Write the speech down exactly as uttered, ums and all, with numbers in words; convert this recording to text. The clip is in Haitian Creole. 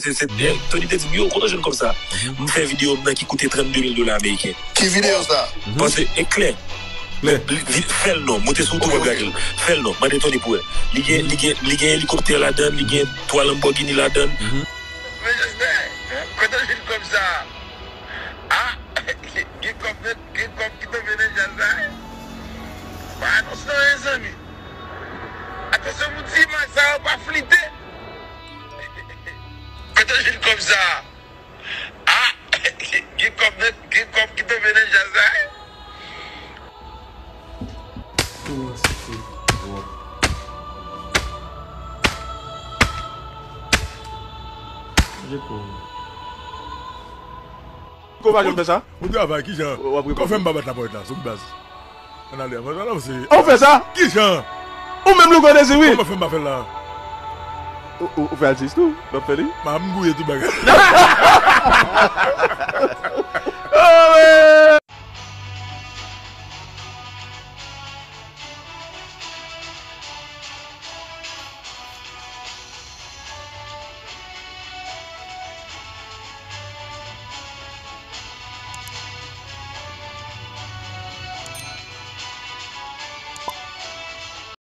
Se, se, eh, Tony te di m, "Yo, kote w jwenn kòb sa?" M fè videyo m nan ki koute trannde mil dola ameriken. Ki videyo sa? Paske e klè. Li, li, fè l non, moute sou YouTube, w ap gade l. Fè l non, mande Tony pou wè. Li gen, li gen, li gen elikoptè ladan l, li gen twa Lamborghini ladan l. Men Jasper, kote w jwenn kòb sa? Ah, gen kòb nèt, gen kòb ki tonbe nan djaz la, wi. Pa anonse anyen, zanmi. Atansyon pou ti imaj sa yo, pa flite. Kote w jwenn kòb sa? Ah, gen kòb nèt, gen kòb ki tonbe nan djaz la, wi. Kòmanse dwòl. Chanje kou. Ko pa janm fè sa? Ou travay, kijan? W ap reponn. Kò fè m pa bat lapòt la, sou ki baz? Ann ale, ann ale, ann ale. Ou fè sa? Kijan? Ou menm Louko Dezi, wi. Kòman fè m pa fè l la? Ou, ou, ou fè atis tou? W ap fè li? M a m gouye tout bagay. Oh,